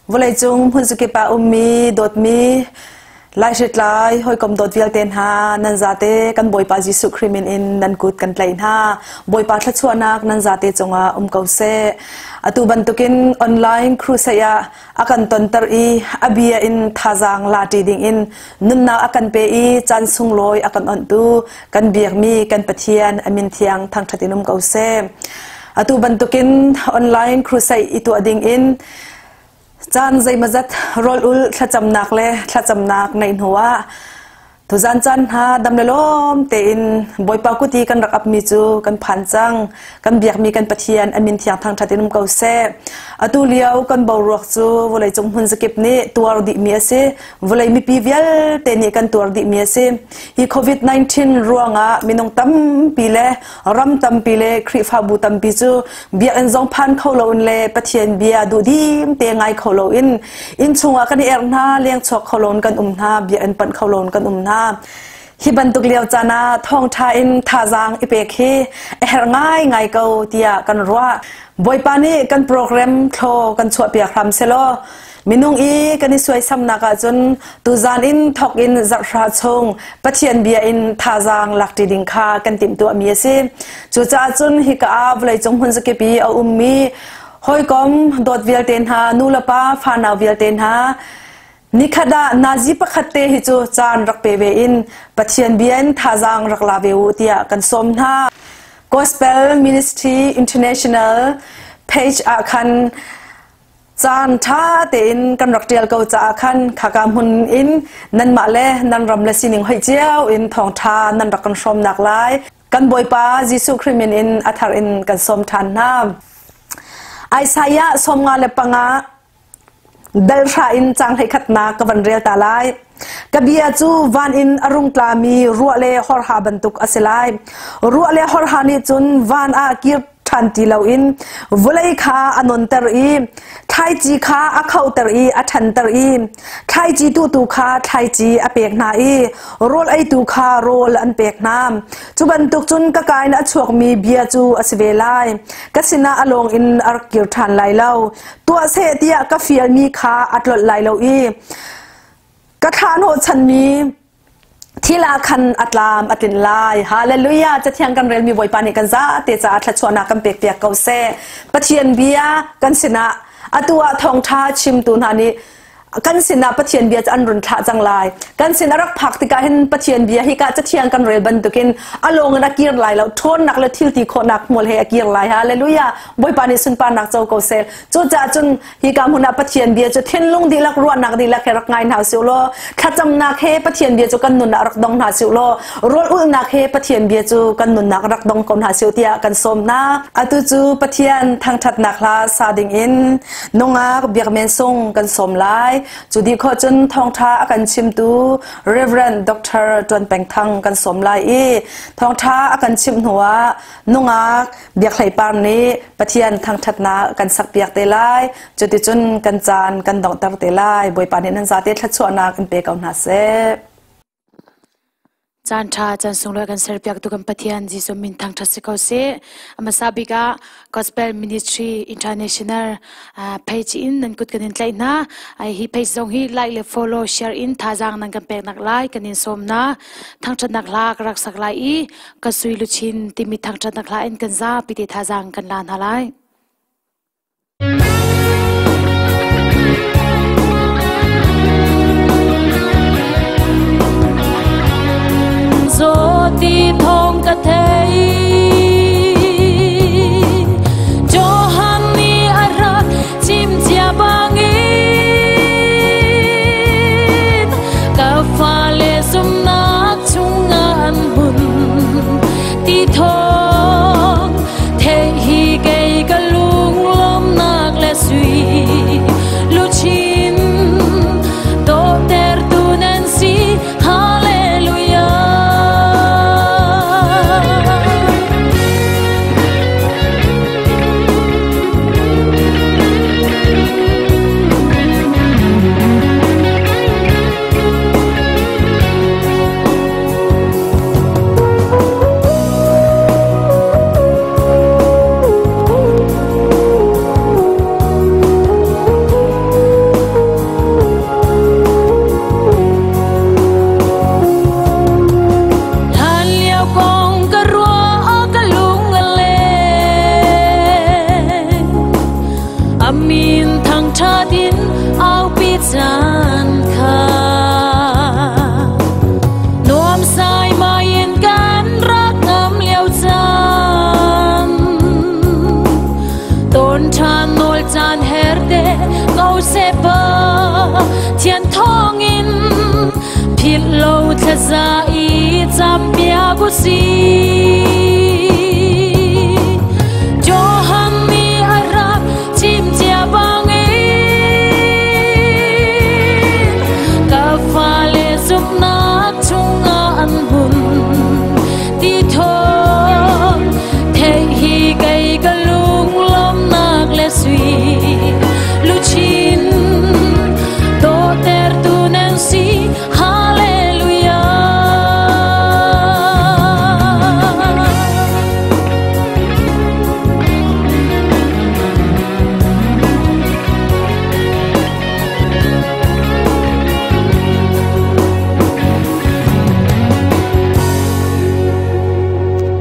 Vawleicung hmunzakip ah ummi dawtmi Laihritlai hawikom dawt vialte hna nan zate kan Bawipa Jesuh Khrih min in nan kut kan tlaih hna. Bawipa thluachuahnak nan zate cungah um ko seh. Atu bantukin online crusade ah a kan tonter i a bia in thazaang la ṭi dingin nunnak a kan pe i caan sunglawi a kan onhtu kan biakmi kan Pathian a min thiang thangṭhat in um ko seh. Atu bantukin online crusade i tuah dingin Caan zeimawzat rawl-ul thlacamnak le thlacamnak neih hnuah tuzan caan hna dam le lawm tein Bawipa kut i kan rak apmi cu kan phan cang. Kan biakmi kan Pathian a min thiang thangṭhat in um ko seh. Atu lio kan boruak cu vawleicung hmun zakip nih tuar dihmi a si. Vawlei mipi vialte nih kan tuar dihmi a si. Hi COVID-19 ruangah minung tampi le ram tampi le Khrihfabu tampi cu biakinn zong phan kho loin le Pathian bia duhdim te ngai kho loin inn chungah kan i erh hna, leng chuak kho loin kan um hna, biakinn panh kho loin kan um hna. Hi bantuk lio caan ah thawngṭha in thazaang i pek hi a herh ngaingai ko tiah kan ruah. Bawipa nih kan program thlaw kan chuahpiak hram selaw Minung i kan i suaisamnak ahcun tuzan in thawk in zarhra chung Pathian bia in thazaang lakṭi ding kha kan timhtuahmi a si. Cucaah cun hika ah vawleicung hmun zakip i a ummi hawikom dawt vialte hna, nu le pa, fanau vialte hna, nikhat ah nazi pakhat te hi cu caan rak pe ve in Pathian bia in thazaang rak la ve u tiah kan sawm hna. Gospel Ministry International page ah khan Caan ṭha tein kan rak ṭial ko caah khan khaka hmun in nanmah le nan ram le sining hoih cio in thawngṭha nan rak kan hrawmnak lai kan Bawipa Jesuh Khrih min in a thar in kan sawm ṭhan hna. Isaiah 55 dal hra in caang 11nak ka van rel ta lai. Ka bia cu van in a rung tlami ruah le horha bantuk a si lai. Ruah le horha nih cun van ah kir ṭhan ti loin vawlei kha a nonter i thlaici kha a khohter i a ṭhanter i thlaici tuhtu kha thlaici a pek hna i rawl eitu kha rawl an pek hna. Cu bantuk cun ka ka in a chuakmi bia cu a si ve lai. Ka sinah a lawng in a rak kir ṭhan lai lo. Tuah seh tiah ka fialmi kha a tlolh lai lo i ka thlah hnawhchanmi thil ah khan a tlam a tlin lai. Hallelujah! Cathiang kan relmi Bawipa nih kan zate caah thluachuahnak kan pek piak ko seh. Pathian bia kan sinah atu ah thawngṭha chimtu hna nih kan sinah Pathian bia cu an run thlah cang lai. Kan sin a rak phak tikah hin Pathian bia hi ka cathiang kan rel bantukin a lawng in a kir lai lo. Ṭhawnnak le thil ti khawhnak hmual he a kir lai. Hallelujah! Bawipa nih sunparnak co ko seh. Cucaah cun Hika hmun ah Pathian bia cu thinlung dihlak ruahnak dihlak he rak ngai hna usih law thlacamnak he Pathian bia cu kan nun ah rak dong hna usih law rawl ulhnak he Pathian bia cu kan nunnak rak dong ko hna usih tiah kan sawm hna. Atu cu Pathian thangṭhatnak hla sa ding in nungak biakmen sung kan sawm lai. Cu dih khawh cun thawngṭha a kan chimtu Reverend Dr. Tuan Peng Thang kan sawm lai i thawngṭha a kan chimh hnuah nungak Biak Hlei Par nih Pathian thangṭhatnak kan sakpiak te lai. Cuticun kan caan kan donghter te lai. Bawipa nih nan zate thluachuahnak in pe ko hna seh. Caan ṭha caan sunglawi kan serpiak tu kan Pathian Jesuh min thangṭhat si ko seh. A hmasa bik ah Gospel Ministry International page in nan kut kan in tlaih hna. Hi page zong hi like le follow share in thazaang nan kan pek nak lai kan in sawm hna. Thangṭhatnak hla ka rak sak lai i Ka sui luchin timi thangṭhatnak hla in kan zapi te thazaang kan la hna lai. Zawti thong ka thei Johan nih a rak chim cia bangin ka fale zumnak chungah an hun ti thawng theih hi kei ka lunglawmnak le sui luchin dawhtertu nan si. Hallelujah. ṭha nawl caan her te ko seh pa thian thawngin philh lo thlaza i campiak u sih. Johan nih a rak chim cia bangin ka fale zumhnak chungah an hun ti thawng theih hi kei ka lunglawmnak le sui luchin dawhtertu nan si. Hallelujah.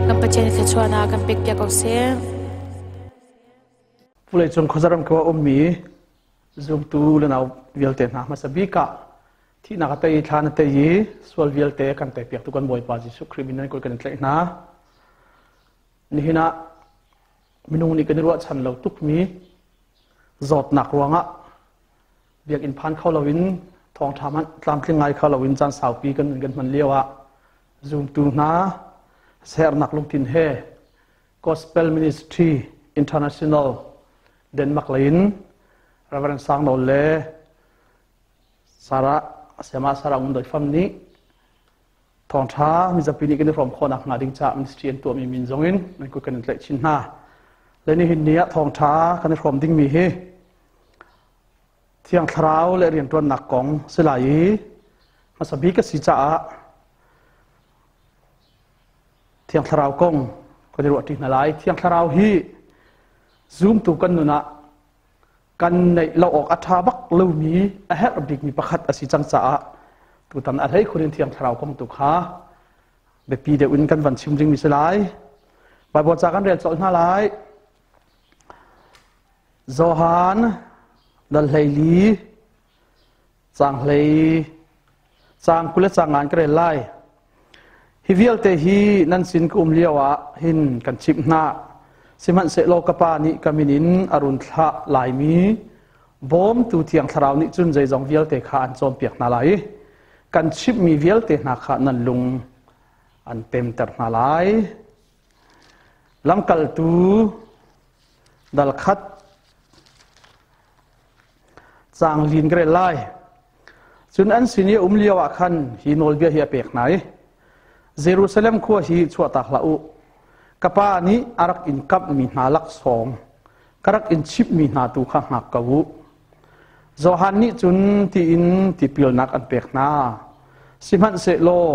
Kan Pathian thluachuahnak kan pek piak ko seh. Vawlei cung khuazaram ko a ummi zumtu le nau vialte hna hmasa bik ah thihnak a tei thla na tei i sual vialte kan tei piak tu kan Bawipa Jesuh Khrih min nan kul kan tlaih hna. Nihin ah minung nih kan i ruahchan lo tukmi zawtnak ruangah biakinn phan kho loin thawngṭha hmanh tlamtling ngai kho loin caan saupi kan kan hman lio ah zumtu hna sernak lungthin he Gospel Ministry International Denmark lei in Reverend Sang Nawl le Sarah Sayama Sarah Ngun Doi Fam nih thawngṭha mizapi nih kan i hrawm khawhnak hnga ding caah ministry an tuahmi min zong in nan kut kan in tlaih chin hna. Le nihin ni ah thawngṭha kan i hrawm dingmi hi Thiang Thlarau le rianṭuannak kong si lai i hmasa bik a si caah Thiang Thlarau kong kan i ruahṭi hna lai. Thiang Thlarau hi zumtu kan nun ah kan neih lo awk a ṭha bak lomi a herh bikmi pakhat a si cang caah tutan a hlei khun in Thiang Thlarau kong tu kha biapi deuh in kan van chim dingmi si lai. Baibal ca kan rel colh hna lai. Johan dal 14 caang hlei caang 20 le caang ngan ka rel lai. Hi vialte hi nan sin ka um lio ah hin kan chimh hna. Sihmanhsehlaw ka Pa nih ka min in a run thlah laimi bawmtu Thiang Thlarau nih cun zeizong vialte kha an cawnpiak hna lai i kan chimhmi vialte hna kha nan lung an pemter hna lai. Lamkaltu dal khat caang lin ka rel lai. Cun an sin i a um lio ah khan hi nawlbia hi a pek hna i Jerusalem khua hi chuahtak hlah u. Ka pa nih a rak in kamhmi hna laksawng ka rak in chimhmi hna tu kha hngak ko u. Johan nih cun tiin tipilnak an pek hna. Sihmanhsehlaw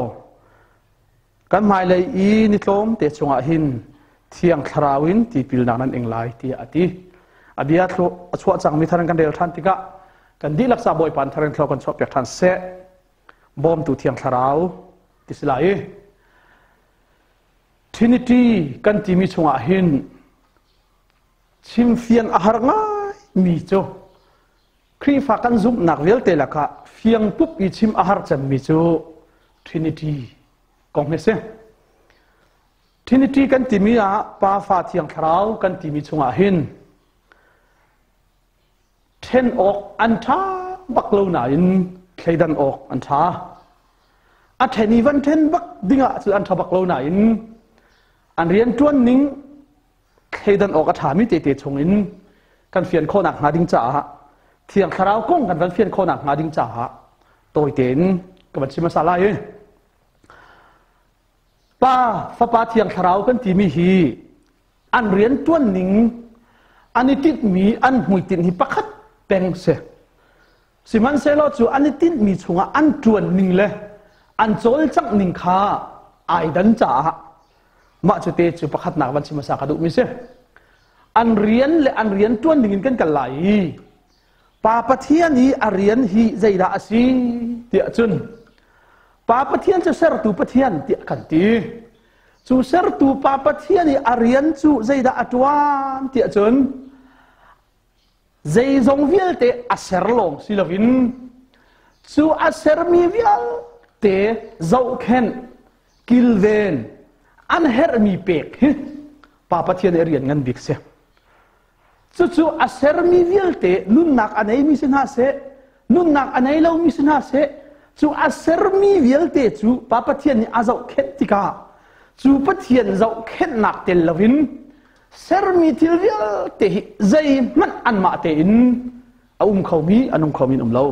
kan hmailei i ni tlawmte chungah hin Thiang Thlarau in tipilnak nan ing lai tiah a ti. A bia a chuah cangmi thar in kan rel ṭhan tikah kan dihlak ca Bawipa thar in thlo kan chuahpiak ṭhan seh. Bawmtu Thiang Thlarau ti si lai i Trinity kan timi chungah hin chimfian a har ngaimi cu Khrihfa kan zumhnak vialte lakah fiang pup i chim a har cemmi cu Trinity kong hi si. Trinity kan timi ah Pa Fa Thiang Thlarau kan timi chungah hin ṭhen awk an ṭha bak lo nain thleidan awk an ṭha. A ṭhen i van ṭhen bak dingah cu an ṭha bak lo nain an rianṭuan ning thleidan awk a ṭhami tete chungin kan fian khawhnak hnga ding caah Thiang Thlarau kong kan van fian khawhnak hnga ding caah tawi tein ka van chim hmasa lai. Pa, Fapa Thiang Thlarau kan timi hi an rian ṭuan ning an i tinhmi an hmuitinh hi pakhat peng si. Sihmanhsehlaw cu an i tinhmi chungah an ṭuan ning le an cawlcangh ning kha ai dan caah mah cu te cu pakhatnak van chim hmasa ka duhmi si. An rian le an rian ṭuan ning in kan kal lai i Pa Pathian i a rian hi zeidah a si tiah cun Pa Pathian cu sertu Pathian tiah kan ti. Cu sertu Pa Pathian i a rian cu zeidah a ṭuan tiah cun zeizong vialte a ser lawng si loin cu a sermi vialte zohkhenh kilven an herhmi pek hi Pa Pathian i a rian ngan bik si. Cucu a sermi vialte nunnak a neimi si hna seh, nunnak a nei lomi si hna seh, cu a sermi vialte cu Pa Pathian nih a zohkhenh tikah cu Pathian zohkhenhnak tel loin sermi thil vialte hi zeihmanh anmah tein a um khomi an um khomi an um lo.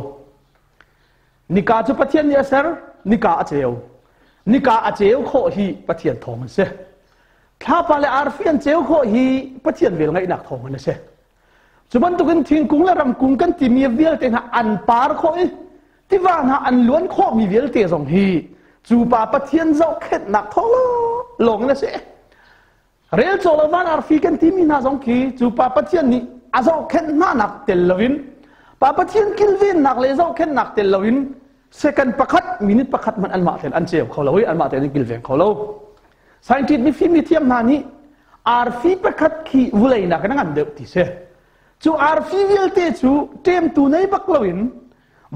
Nika cu Pathian nih a ser, nika a ceu. Nika a ceu khawh hi Pathian thawng an si. Thlapa le arfi an ceu khawh hi Pathian vel ngaihnak thawng an si. Cu bantukin thingkung le ramkung kan timi vialte hna an par khawh i tiva hna an luan khawhmi vialte zong hi cu pa Pathian zohkhenhnak thawng lawng in a si. Rel cawk lo van arfi kan timi hna zong khi cu pa Pathian nih a zohkhenh hna nak tel loin pa Pathian kilvennak le zohkhenhnak tel loin second pakhat minute pakhat hmanh anmah tein an ceu kho lo i anmah tein an kilveng kho lo. Scientist mifim mithiam hna nih arfi pakhat khi vulei nakin a ngan deuh ti si. Cu arfi vialte cu ṭemtu nei bak loin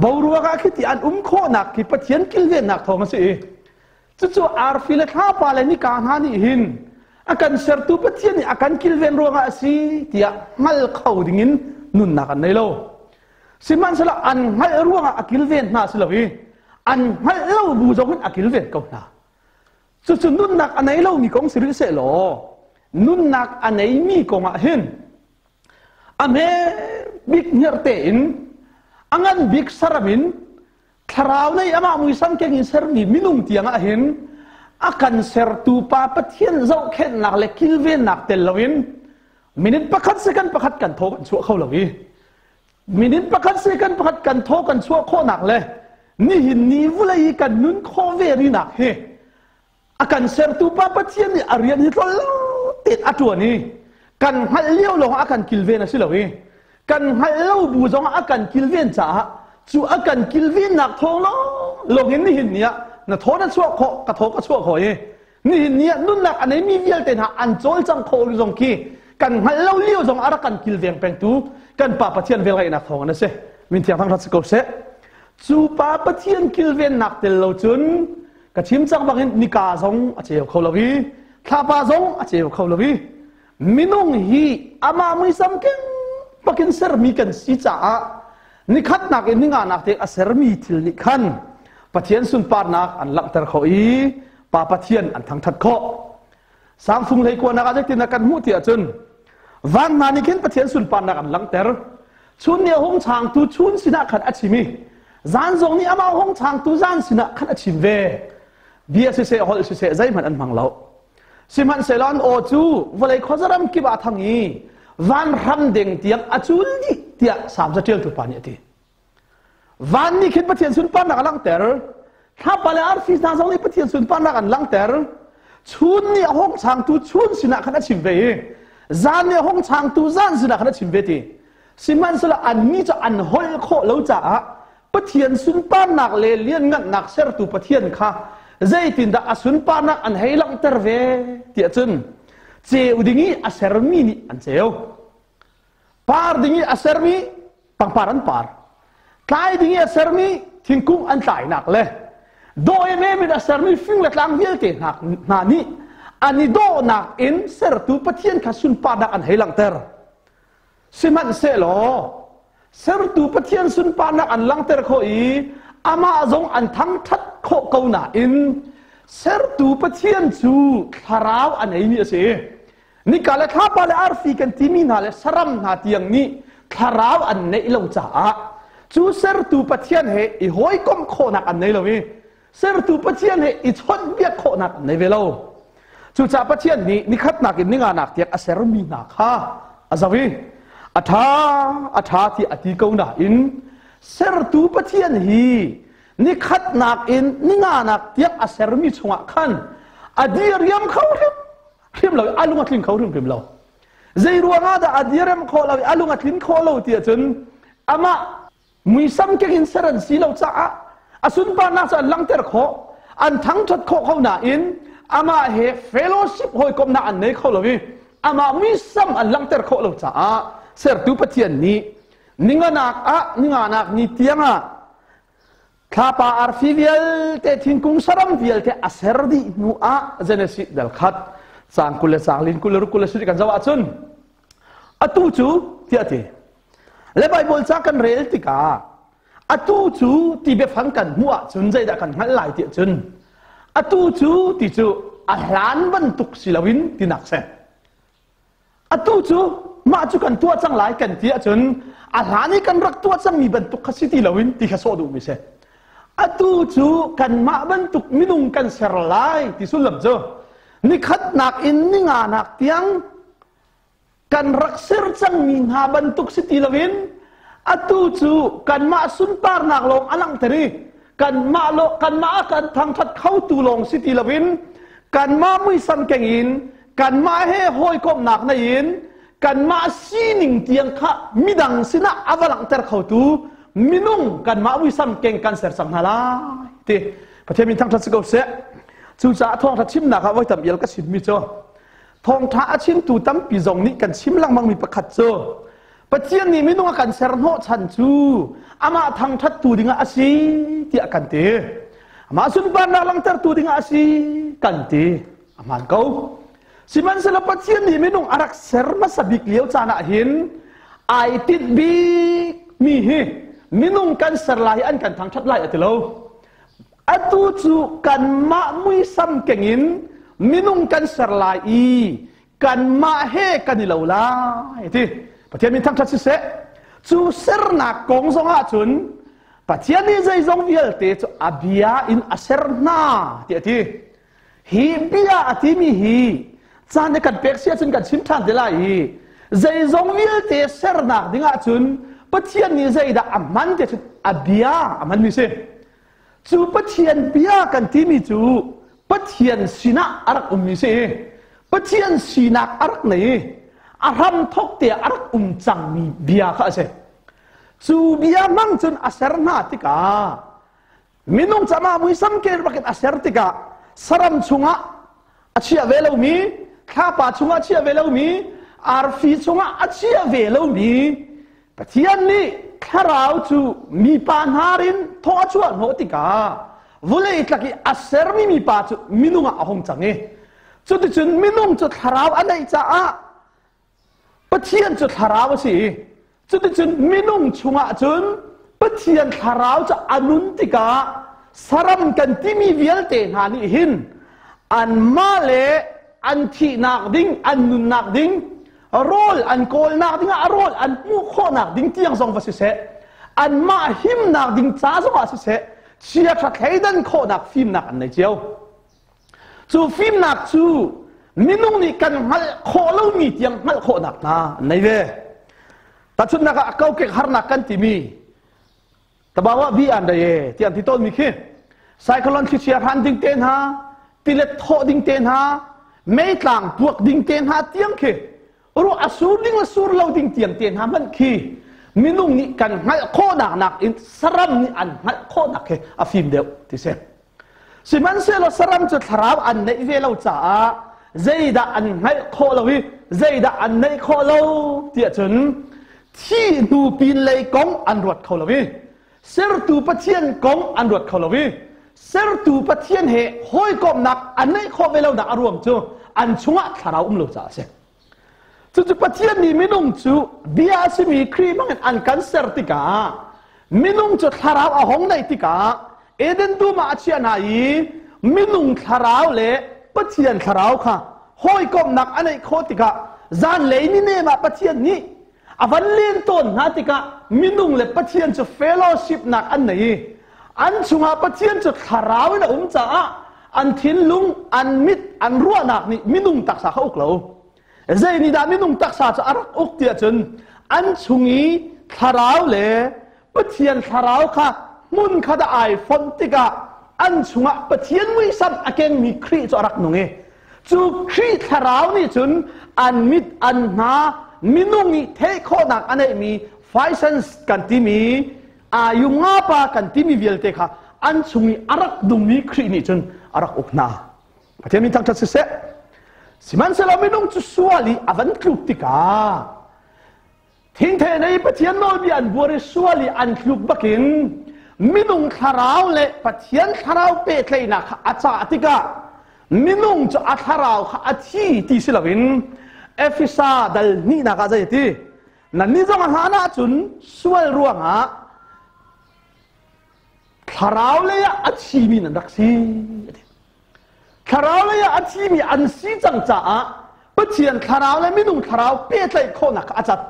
boruak ah khi ti an um khawhnak khi Pathian kilvennak thawng a si i cucu arfi le thlapa le nika hna nih hin a kan sertu Pathian nih a kan kilven ruangah a si tiah hngal kho dingin nunnak an nei lo. Sihmanhsehlaw an hngalh ruangah a kilven hna si lo i an hngalh lo bu zong in a kilven ko hna. Cucu nunnak a nei lomi kong si rih sehlaw nunnak a neimi kong ah hin a hme bik hngerhte in a ngan bik saram in thlarau nei amah muisam keng in sermi minung tiang ah hin a kan sertu pa Pathian zohkhenhnak le kilvennak tel loin minute pakhat second pakhat kan thaw kan chuah kho lo i minute pakhat second pakhat kan thaw kan chuah khawhnak le nihin ni vulei i kan nun khawh ve rinak hi a kan sertu pa Pathian nih a rian hi tlol lo tein a ṭuan i kan hngalh lio lawng a kan kilven a si lo i kan hngalh lo bu zong a kan kilven caah cu a kan kilvennak thawng lawng lawng in nihin ni ah na thaw na chuah khawh ka thaw ka chuah khawh i nihin ni ah nunnak a neimi vialte hna an cawlcang khawh zong khi kan hngalh lo lio zong a rak kan kilveng pengtu kan pa Pathian velngeihnak thawng an si min thiang thang rat si ko seh cu pa Pathian kilvennak tel lo cun ka chim cang bangin nika zong a ceu kho lo i thlapa zong a ceu kho lo i minung hi amah muisam keng pakin sermi kan si caah nikhatnak in ninganak te a sermi thil nih khan Pathian sunparnak an langhter kho i Pa Pathian an thangthat khawh. Sangfung hlei kuanak ah zeitin kan hmuh ti ahcun van hna nih khin Pathian sunparnak an langhter. Chun nih a hung changtu chun sinah khan a chim i zan zong nih amah hung changtu zan sinah khan a chim ve. Bia siseh holh siseh zeihmanh an hmang lo. Sihmanhsehlaw an aw cu vawlei khuazaram kip ah thang i van hram deng tiang a cul dih tiah Salm caṭialtu pa nih a ti. Van nih khin Pathian sunparnak a langhter. Thlapa le arfi hna zong nih Pathian sunparnak an langhter. Chun nih a hung changtu chun sinah khan a chim ve i zan nih a hung changtu zan sinah khan a chim ve ti. Sihmanhsehlaw annih cu an holh khawh lo caah Pathian sunparnak le lianngannak sertu Pathian kha zeitindah a sunparnak an hei langhter ve tiah cun ceu ding i a sermi nih an ceu. Par ding i a sermi pangpar an par tlai ding i a sermi thingkung an tlainak le dawh emem in a sermi fing le tlang vialte hna nih an i dawhnak in sertu Pathian kha sunparnak an hei langhter sihmanhsehlaw sertu Pathian sunparnak an langhter khawh i amah zong an thangṭhat khawh ko nain sertu Pathian cu thlarau a neimi a si. Nika le thlapa le arfi kan timi hna le saram hna tiang nih thlarau an neih lo caah cu sertu Pathian he i hawikomh khawhnak an nei lo i sertu Pathian he i chawnhbiak khawhnak an nei ve lo. Cucaah Pathian nih nikhatnak in ninganak tiang a sermi hna kha a zoh i a ṭha a ṭha ti a ti ko nain sertu Pathian hi nikhatnak in ninganak tiang a sermi chungah khan a diriam kho hrim hrim lo a lung a tling kho hrimhrim lo zei ruangah dah a direm khawh lo a lung a tlin khawh lo ti ahcun amah muisam keng in ser an si lo caah a sunparnak cu an langhter khawh an thangṭhat khawh ko nain amah he fellowship hawikomhnak an nei kho lo i amah muisam an langhter khawh lo caah sertu Pathian nih ninganak ah ninganak ni tiangah Thlapa arfi vialte thingkung saram vialte a ser dih hnu ah Genesis dal khat cang kul le cang lin kul le ruk kul le sarih kan zoh ahcun atu cu Tiah ti. Le Bible ca kan rel tikah atu cu ti biafang kan hmuh ahcun zeidah kan hngalh lai tiah cun atu cu ti cu a hlan bantuk si loin tinak si. Atu cu mah cu kan tuah cang lai kan ti ahcun a hlan i kan rak tuah cangmi bantuk kha si ti loin ti kha sawh duhmi si. Atu cu kanmah bantuk minung kan ser lai ti sullam cu nikhatnak in ninganak tiang kan rak ser cangmi hna bantuk si ti loin atu cu kanmah sunparnak lawng a langhter i kanmah lo kanmah a kan thangṭhat khotu lawng si ti loin kanmah muisam keng in kanmah he hawikomhnak nei in kanmah sining tiang kha midang sinah a va langhter khotu minung kanmah muisam keng kan ser cang hna lai ti. Pathian min thangṭhat si ko seh. Cucaah thawngṭha chimnak ah voi tam ial ka chimmi cu, thawngṭha a chimtu tampi zong nih kan chim lengmangmi pakhat cu, Pathian nih minung a kan ser hnawhchan cu amah thangṭhattu dingah a si tiah kan ti. Amah sunparnak langhtertu dingah a si kan ti. A hmaan ko. Sihmanhsehlaw Pathian nih minung a rak ser hmasa bik lio caan ah hin ai tinh bik mi hi minung kan ser lai i an kan thangṭhat lai a ti lo. Atu cu kanmah muisam keng in minung kan ser lai i kanmah he kan i lo lai ti. Pathian min thangṭhat siseh. Cu sernak kong zong ah cun Pathian nih zeizong vialte cu a bia in a ser hna ti a ti. Hi bia a timi hi caan kan pek si ahcun kan chim ṭhan te lai i zeizong vialte sernak ding ahcun Pathian nih zeidah a hman ti cun a bia a hmanmi si. Cu Pathian bia kan timi cu Pathian sinah a rak ummi si. Pathian sinak a rak nei i a hramthok te a rak um cangmi bia kha a si. Cu bia hmang cun a ser hna tikah minung cama muisam kel bakin a ser tikah saram chungah a chia ve lomi, thlapa chungah a chia ve lomi, arfi chungah a chia ve lomi Pathian nih thlarau cu mipa hnar in thaw a chuah hnawh tikah vulei tlak i a sermi mipa cu minung ah a hung cang i cuticun minung cu thlarau a neih caah Pathian cu thlarau a si i cuticun minung chungah cun Pathian thlarau cu a nun tikah saram kan timi vialte hna nih hin anmah le an thihnak ding, an nunnak ding, rawl an kawlnak dingah a rawl an hmuh khawhnak ding tiang zong va siseh, anmah himnak ding ca zongah siseh, chiaṭha thleidan khawhnak fimnak an nei cio. Cu fimnak cu minung nih kan hngalh khawh lomi tiang hngalh khawhnak hna an nei ve. Tahchunhnak ah, kokek harnak kan timi tabawa bi an dai ti an ti tawnmi khi, cyclone thlichia hran ding te hna, tilet thawh ding te hna, meitlang puak ding te hna tiang khi, ruah a sur ding le sur lo ding tiang te hna hmanh khi, minung nih kan hngalh khawhnak nakin saram nih an hngalh khawhnak khi a fim deuh ti si. Sihmanhsehlaw saram cu thlarau an neih ve lo caah zeidah an hngalh khawh lo i zeidah an neih khawh lo tiah cun thi hnu pin lei kong an ruat kho lo i sertu Pathian kong an ruat kho lo i sertu Pathian he hawikomhnak an neih khawh ve lonak a ruang cu an chungah thlarau um lo caah a si. Cucu Pathian nih minung cu bia a simi Khrih hmangin an kan ser tikah minung cu thlarau a hong neih tikah Eden dum ah a chiah hna i minung thlarau le Pathian thlarau kha hawikomhnak a neih khawh tikah zanlei ni nem ah Pathian nih a van len tawn hna tikah minung le Pathian cu fellowship nak an nei i an chungah Pathian cu thlarau in a um caah an thinlung, an mit, an ruahnak nih minung taksa kha uk lo. Zei nih dah minung taksa cu a rak uk tiah cun an chung i thlarau le Pathian thlarau kha hmun khat ah ai fonh tikah an chungah Pathian muisam a kengmi Khrih cu a rak nung i cu Khrih thlarau nih cun an mit, an hna, minung nih theih khawhnak a neihmi five kan timi ayunga pa kan timi vialte kha an chung i a rak nungmi Khrih nih cun a rak uk hna. Pathian min thangṭhat siseh. Sihmanhsehlaw minung cu sual i a van tluk tikah thingthei nei Pathian nawlbia an buar i sual i an tluk bakin minung thlarau le Pathian thlarau pehtlaihnak kha a cah tikah minung cu a thlarau kha a thi ti si loin Efesa dal hnihnak ah zei a ti? Nannih zong a hlan ahcun sual ruangah thlarau lei ah a thimi nan rak si. Thlarau lei ah a thimi an si cang caah Pathian thlarau le minung thlarau pehtlaih khawhnak kha a cat.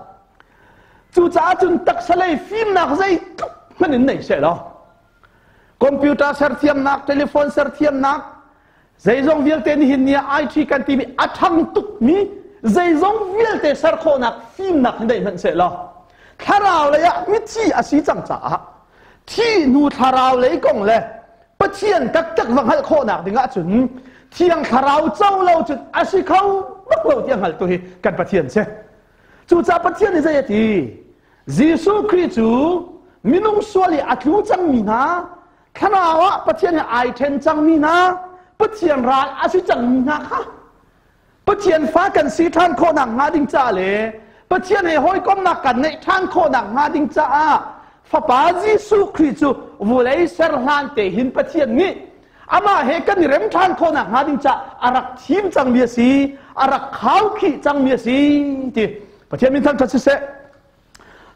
Cucaah cun taksa lei fimnak zeitluk hmanh in nei seh law computer serthiamnak, telephone serthiamnak, zeizong vialte nihin ni ah IT kan timi a ṭhang tukmi zeizong vialte ser khawhnak fimnak hi nei hmanh seh law thlarau lei ah mithi a si cang caah thi hnu thlarau lei kong le Pathian taktak va hngalh khawhnak ding ahcun Thiang Thlarau co lo cun a si kho bak lo ti a hngaltu hi kan Pathian si. Cucaah Pathian nih zei a ti? Jesuh Khrih cu minung sual i a tlu cangmi hna, thlarau ah Pathian he ai ṭhen cangmi hna, Pathian ral a si cangmi hna kha Pathian fa kan si ṭhan khawhnak hnga ding caah le Pathian he hawikomhnak kan neih ṭhan khawhnak hnga ding caah Fapa Jesuh Khrih cu vulei ser hlan te hin Pathian nih amah he kan i rem ṭhan khawhnak hnga ding caah a rak thim cangmi a si, a rak khaukhih cangmi a si ti Pathian min thangṭhat siseh.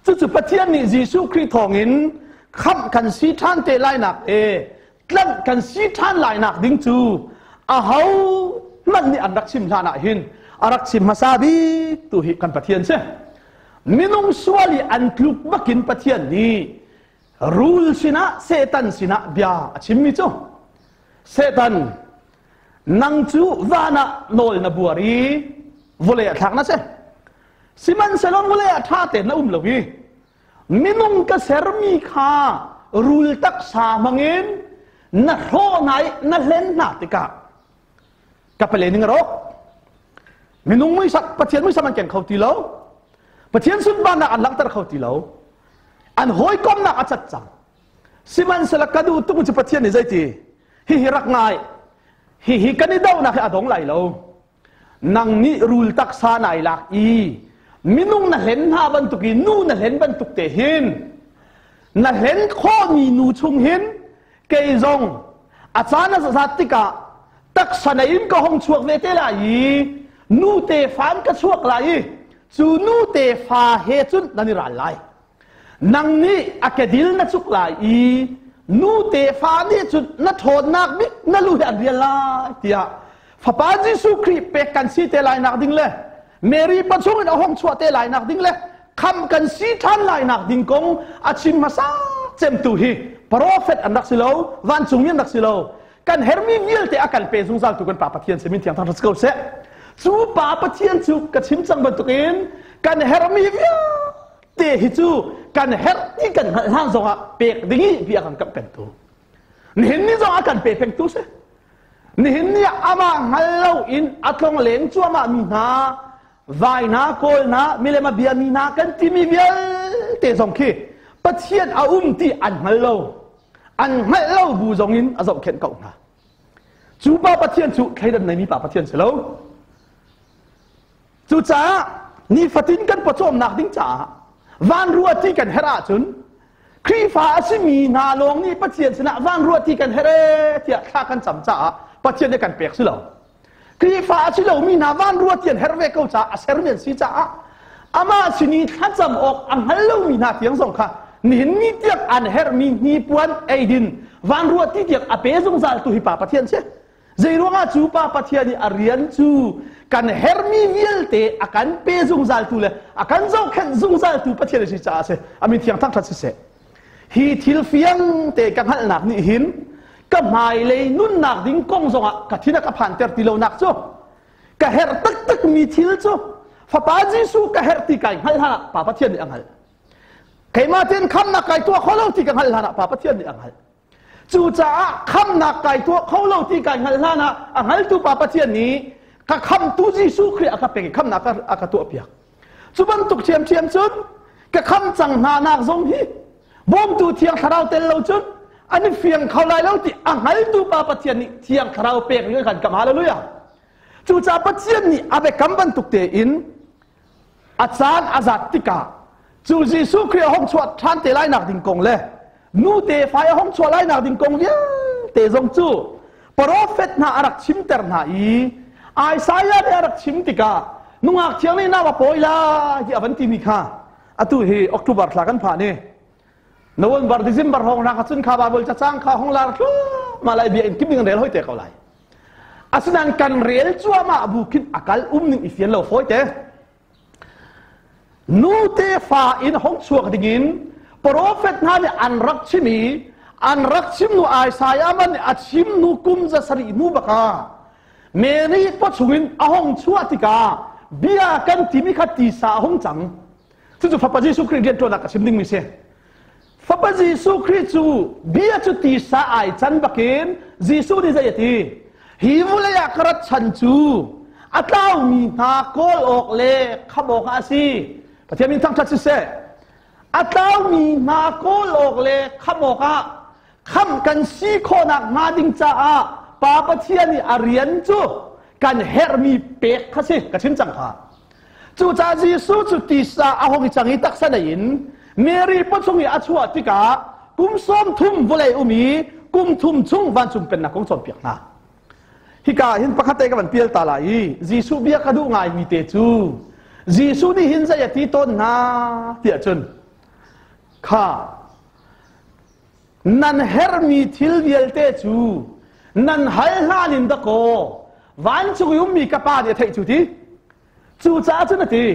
Cucu Pathian nih Jesuh Khrih thawngin khamh kan si ṭhan te lainak e tlanh kan si ṭhan lainak ding cu aho hmanh nih an rak chim hlan ah hin a rak chim hmasa bik tu hi kan Pathian si. Minung sual i an tluk bakin Pathian nih rul sinah Satan sinah bia a chimmi cu Satan nang cu van ah nawl na buar i vawlei ah thlak na si. Sihmanhsehlaw vawlei ah ṭha tein na um lo i minung ka sermi kha rul taksa hmangin na hrawh hna i na hlen hna tikah ka pale ning a rawk. Minung muisak Pathian muisam an keng kho ti lo. Pathian sunparnak an langhter kho ti lo. An hawikomnak a cat cang. Sihmanhsehlaw ka duh tuk cu Pathian nih zeiti hihi rak ngai hihi kan i donak hi a dong lai lo. Nang nih rul taksa nai lak i minung na hlen hna bantuk i nu na hlen bantuk te hin na hlen khawhmi nu chung hin kei zong a caan a zat tikah taksa nei in ka hong chuak ve te lai i nu tefa in ka chuak lai i cu nu tefa he cun nan i ral lai. Nang nih a kedil na cuk lai i nu tefa nih cun na ṭhawnnak bik na lu he an rial lai tiah Fapa Jesuh Khrih pek kan si te lai nak ding le Mary pachung in a hong chuah te lai nak ding le kham kan si ṭhan lai nak ding kong a chim hmasa cemtu hi prophet an rak si lo vancungmi an rak si lo kan hermi vialte a kan pe zungzal tu kan pa Pathian si min thiang thang ko seh cu pa Pathian cu ka chim cang bantukin kan hermi vialte hi cu kan herh ti kan hngalh hlan zongah pek ding i bia kan kamh pengtu nihin ni zong a kan pe pengtu si nihin ni ah amah hngal lo in a tlong leng cuahmah mi hna vai hna kawl hna milem a bia mi hna kan timi vialte zong khi Pathian a um ti an hngal lo an hngalh lo bu zong in a zohkhenh ko hna cu pa Pathian cu thleidan neimi pa Pathian si lo cucaah nifatin kan pawcawmnak ding caah van ruah ti kan herh ahcun Khrihfa a simi hna lawng nih Pathian sinah van ruah ti kan herh ee tiah thla kan cam caah Pathian nih kan pek si lo Khrihfa a si lomi hna van ruah ti an herh ve ko caah a sermi an si caah amah sin i thlacam awk a hngal lomi hna tiang zong kha nihin ni tiang an herhmi hnipuan eidin van ruah ti tiang a pe zungzal tu hi pa Pathian si. Zei ruangah cu pa Pathian i a rian cu kan herhmi vialte a kan pe zungzal tu le a kan zohkhenh zungzal tu Pathian a si caah a si. A min thiang thangṭhat siseh. Hi thil fiang te ka hngalhnak nih hin ka hmailei nunnak ding kong zongah ka thin a ka phanter ti lonak cu ka herh taktak mi thil cu Fapa Jesuh ka herh ti kai hngalh hlan ah Pa Pathian nih a hngalh. Keimah tein khamnak kai tuah kho lo ti ka hngalh hlan ah Pa Pathian nih a hngalh. Cucaah khamnak kai tuah kho lo ti kai hngalh hlan ah a hngaltu Pa Pathian nih ka khamtu Jesuh Khrih a ka pek i khamnak a ka tuahpiak. Cu bantuk ṭhiamṭhiam cun ka kham cang hna nak zong hi bawmtu Thiang Thlarau tel lo cun an i fiang kho lai lo ti a hngaltu Pa Pathian nih Thiang Thlarau pek ning kan kam hallelujah. Cucaah Pathian nih a biakam bantuk tein a caan a zat tikah cu Jesuh Khrih a hong chuah ṭhan te lai nak ding kong le nu te fai a hong chuah lai nak ding kong vialte zong cu profet hna a rak chimter hna i Isaiah nih a rak chim tikah nungak thiang nih nau a pawi lai ti a van timi kha. Atu hi October thla kan phan i November, December hong na cun kha Bible cacang kha hong lar thluahmah lai, bia in kim ding rel hoi te ko lai. Asinain kan rel cuahmah bu khin akal um ning i fian lo fawi te. Nu te fa in hong chuak dingin prophet hna nih an rak chim i an rak chim nu Isaiah man nih a chim nu kum 700 hnu baka Mary pawchung in a hong chuah tikah bia kan timi kha tisa a hung cang. Cucu Fapa Jesuh Khrih rianṭuannak ka chim dingmi si. Fapa Jesuh Khrih cu bia cu tisa ai can bakin Jesuh nih zei a ti? Hi vulei ah ka rat chan cu a tlaumi hna kawl awk le khamh awk ah a si. Pathian min thangṭhat siseh. A tlaumi hna kawl awk le khamh awkah, khamh kan si khawhnak hnga ding caah Pa Pathian i a rian cu kan herhmi pek kha si ka chim cang kha. Cucaah Jesuh cu tisa a hung i cang i taksa nei in Mary pawchung i a chuah tikah kum 30 vawlei um i kum thum chung vancung pennak kong cawnpiak hna. Hika hin pakhat te ka van pial ta lai i Jesuh bia ka duh ngaimi te cu Jesuh nih hin zei a ti tawn hna tiah cun, kha nan herhmi thil vialte cu nan hal hlan in dakaw vancung i ummi ka Pa nih a theih cu ti. Cucaah cun a ti,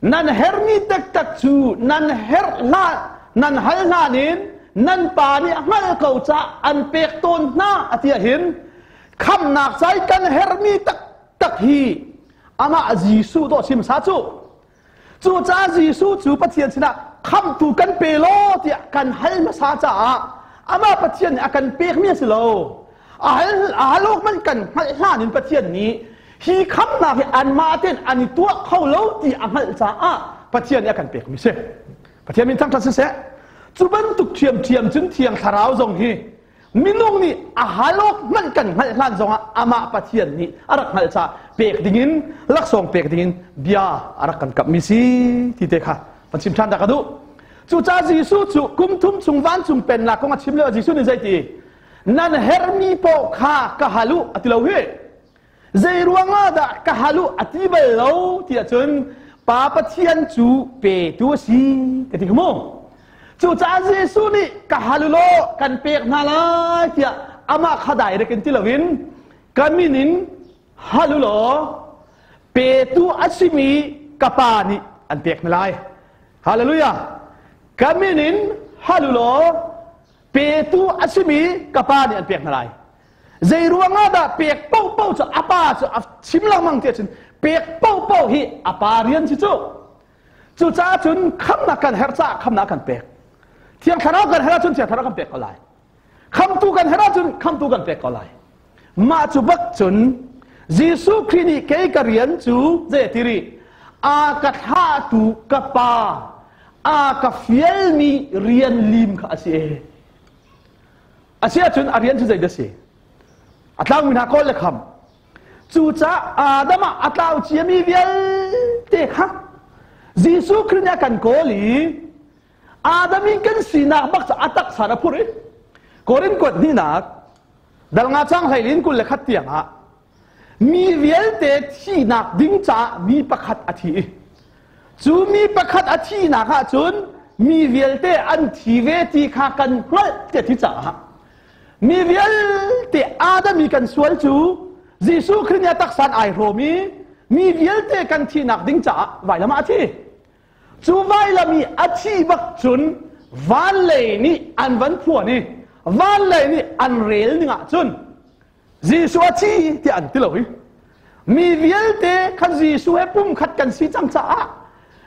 nan herhmi taktak cu nan herh hlan, nan hal hlan in nan Pa nih a hngalh ko ca an pek tawn hna a ti ahhin khamnak cai kan herhmi taktak hi amah Jesuh dawh chim sa cu. Cucaah Jesuh cu Pathian sinah khamhtu kan pe law tiah kan hal hmasa caah amah Pathian nih a kan pekmi a si lo. A hal a hal awk hmanh kan hngalh hlan in Pathian nih hi khamnak hi anmah tein an i tuah kho lo ti a hngalh caah Pathian nih a kan pekmi si. Pathian min thangṭhat siseh. Cu bantuk ṭhiamṭhiam cun Thiang Thlarau zong hi minung nih a hal awk hmanh kan hngalh hlan zongah amah Pathian nih a rak hngalh caah pek dingin, laksawng pek dingin bia a rak kan kamhmi si ti te kha van chim ṭhan dah ka duh. Cucaah Jesuh cu kum thum chung vancung pennak kong a chim lio Jesuh nih zeiti nan herhmi paoh kha ka hal u a ti lo hi. Zei ruangah dah ka hal u a ti bal lo ti ahcun Pa Pathian cu petu a si ka ti mu. Cucaah Jesuh nih ka hal u law kan pek hna lai tiah amah kha direct in ti loin ka min in hal u law petu a simi ka Pa nih an pek hna lai. Hallelujah. Ka min in hal u law petu a simi ka Pa nih an pek hna lai. Zei ruangah dah pek paohpaoh cu a pa cu a chim lengmang ti ahcun pek paohpaoh hi a pa rian si cu. Cucaah cun khamnak kan herh caah khamnak kan pek. Thiang Thlarau kan herh ahcun Thiang Thlarau kan pek ko lai. Khamtu kan herh ahcun khamtu kan pek ko lai. Mah cu bak cun Jesuh Khrih nih kei ka rian cu zei ti rih a ka thlahtu ka Pa a ka fialmi rian lim kha a si e. A si ahcun a rian cu zeidah si? A tlaumi hna kawl le kham. Cucaah Adam ah a tlau ciami vialte kha Jesuh Khrih nih a kan kawl i Adam in kan sinak bak cu a taksa a phur i Korin kuat hnihnak dal nga cang hleilin 21 tiang ah mi vialte thihnak ding caah mi pakhat a thi i cu mi pakhat a thihnak ah cun mi vialte an thi ve ti kha kan hngalh ti a ti caah mi vialte Adam i kan sual cu Jesuh Khrih nih a taksa ai hrawm i mi vialte kan thihnak ding caah vailam ah a thi. Cu vailam i a thih bak cun van lei nih an van phuan i van lei nih an rel ning ah cun Jesuh a thi tiah an ti lo i mi vialte khan Jesuh he pumkhat kan si cang caah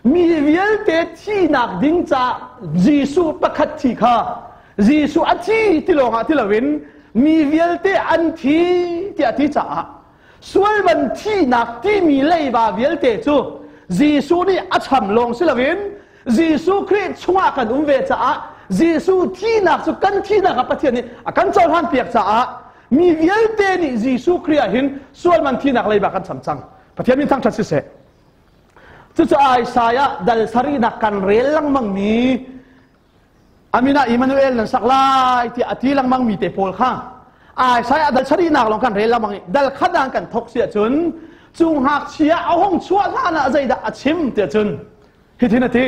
mi vialte thihnak ding caah Jesuh pakhat thi kha Jesuh a thi ti lawngah ti loin mi vialte an thi tiah ti caah sual man thihnak timi leiba vialte cu Jesuh nih a cham lawng si loin Jesuh Khrih chungah kan um ve caah Jesuh thihnak cu kan thihnak ah Pathian nih a kan cohlan piak caah mi vialte nih Jesuh Khrih ah hin sual man thihnak leiba kan cham cang. Pathian min thangṭhat siseh. Cucaah Isaiah dal sarihnak kan rel lengmang mi amina Emmanuel nan sak lai tiah a ti lengmang mi te pawl kha Isaiah dal sarihnak lawng kan rel lengmang i dal khat ah kan thok si ahcun cu ngakchia a hung chuah hlan ah zeidah a chim tiah cun hitin a ti.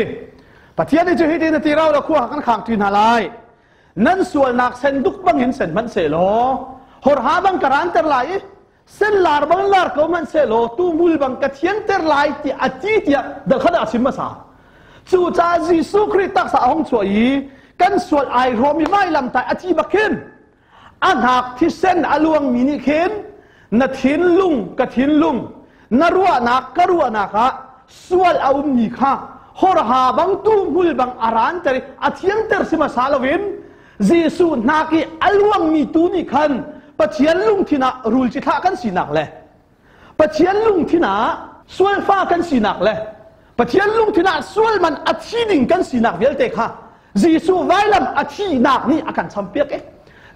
Pathian nih cu hitin a ti rau lo khua kan khang ṭi hna lai. Nan sualnak sen duk bangin sen hmanh sehlaw horha bang ka ranter lai i sen lar bang lar ko hmanh sehlaw tuhmul bang ka thianter lai ti a ti tiah dal khat ah a chim hmasa. Cucaah Jesuh Khrih taksa a hung chuah i kan sual ai hrawm i vailamtai a thi bak khin a hnak thisen a luangmi nih khin na thinlung ka thinlung na ruahnak ka ruahnak ah sual a ummi kha horha bang tuhmul bang a ranter i a thianter si hmasa loin Jesuh hnak i a luangmi tu nih khan Pathian lungthin ah rul ci thlah kan sinak le Pathian lungthin ah sualfa kan sinak le Pathian lungthin ah sual man a thi ding kan sinak vialte kha Jesuh vailam a thihnak nih a kan champiak i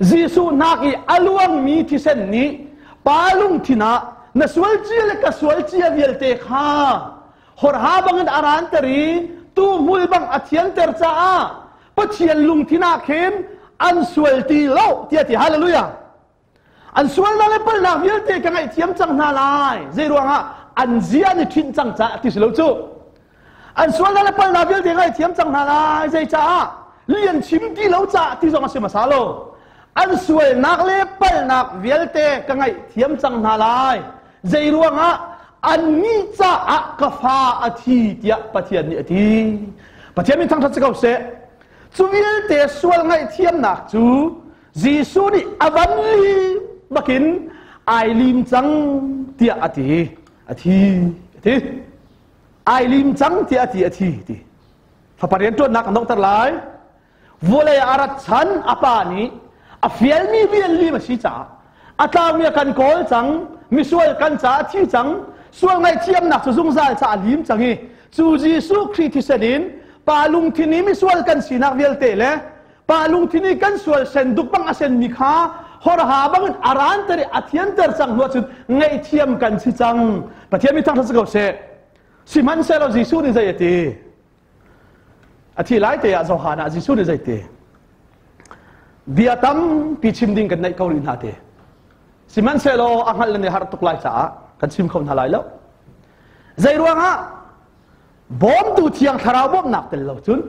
Jesuh nak i a luangmi thisen nih pa lungthin ah na sual cia le ka sual cia vialte kha horha bangin a ranter i tuhmul bang a thianter caah Pathian lungthin ah khin an sual ti lo tiah ti. Hallelujah! An sualnak le palhnak vialte ka ngaihthiam cang hna lai. Zei ruangah? An zia an i ṭhinh cang caah ti si lo cu. An sualnak le palhnak vialte ka ngaihthiam cang hna lai. Zeicaah? Lian chim ti lo caah ti zong a si hmasa lo. An sualnak le palhnak vialte ka ngaihthiam cang hna lai. Zei ruangah? Annih caah ka fa a thi tiah Pathian nih a ti. Pathian min thangṭhat si ko seh. Cu vialte sual ngaihthiamnak cu Jesuh nih a van lim bakin ai lim cang tiah a ti. A thi. A thi. Ai lim cang tiah a ti. A thi. Ti. Fapa rianṭuannak kan donghter lai. Vawlei a rat chan a pa nih a fialmi rian lim a si caah a tlaumi a kan kawl cang, misual kan caah a thi cang, sual ngaihthiamnak cu zungzal caah a lim cang i cu Jesuh Khrih thisen in pa lungthin i misual kan sinak vialte le Pa lungthin i kan sual sen duk bang a senmi kha horha bangin a ranter i a thianter cang hnu ahcun ngaihthiam kan si cang. Pathian mi thangṭhat si ko seh. Sihmanhsehlaw Jesuh nih zei a ti? A thi lai te ah Johan ah Jesuh nih zei ti? Bia tampi chim ding kan neih ko rih hna te. Sihmanhsehlaw a hngalh le har tuk lai caah kan chim kho hna lai lo. Zei ruangah Bawmtu Thiang Thlarau bawmhnak tel lo cun,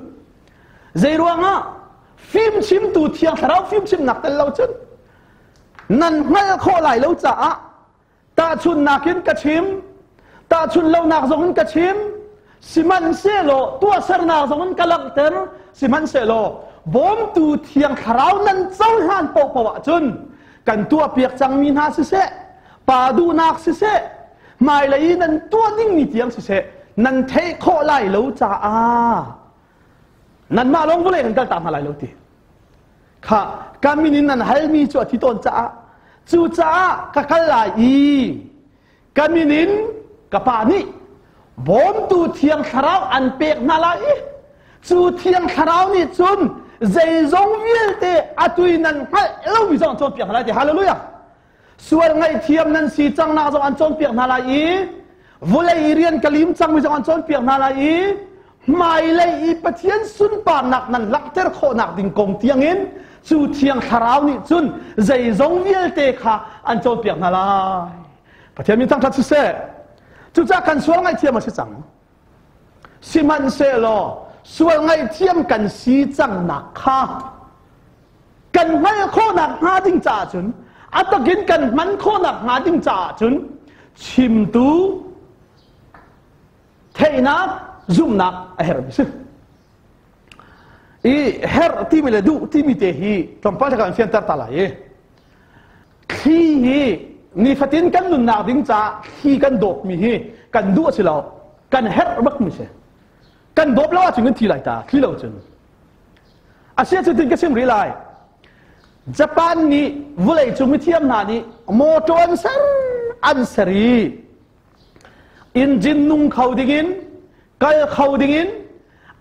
zeiruangah fimchimtu Thiang Thlarau fimchimnak tel lo cun nan hngalh khawh lai lo caah tahchunhnak in ka chim, tahchunh lonak zong in ka chim, sihmanhsehlaw tuahsernak zong in ka langhter, sihmanhsehlaw bawmtu Thiang Thlarau nan cohlan paohpaoh ahcun kan tuahpiak cangmi hna siseh, pa duhnak siseh, hmailei i nan tuah dingmi tiang siseh, nan theih khawh lai lo caah nanmah lawng vawlei kan kal ta hna lai lo ti kha ka min in nan halmi cu a thi tawn caah, cucaah ka kal lai i ka min in ka pa nih bawmtu Thiang Thlarau an pek hna lai i cu Thiang Thlarau nih cun zeizong vialte atui nan hngalh lomi zong an cawnpiak hna lai ti. Hallelujah! Sual ngaihthiam nan si cangnak zong an cawnpiak hna lai i vawlei i rian ka lim cangmi zong an cawnpiak hna lai i hmailei i Pathian sunparnak nan langhter khawhnak ding kong tiangin cu Thiang Thlarau nih cun zeizong vialte kha an cawnpiak hna lai. Pathian min thangṭhat siseh. Cucaah kan sual ngaihthiam a si cang. Sihmanhsehlaw sual ngaihthiam kan si cangnak kha kan hngalh khawhnak hnga ding caah cun, a takin kan hman khawhnak hnga ding caah cun, chimtu theihnak, zumhnak a herhmi si. I herh timi le duh timi te hi tlawmpal kan fianter ta lai i thli hi nifatin kan nunnak ding caah thli kan dawpmi hi kan duh a si lo, kan herh bakmi si. Kan dawp lo ahcun kan thi lai ta, thli lo cun. Asia cu tin ka chim rih lai. Japan nih vawlei cung mithiam hna nih motor an ser i engine nung kho dingin, kal kho dingin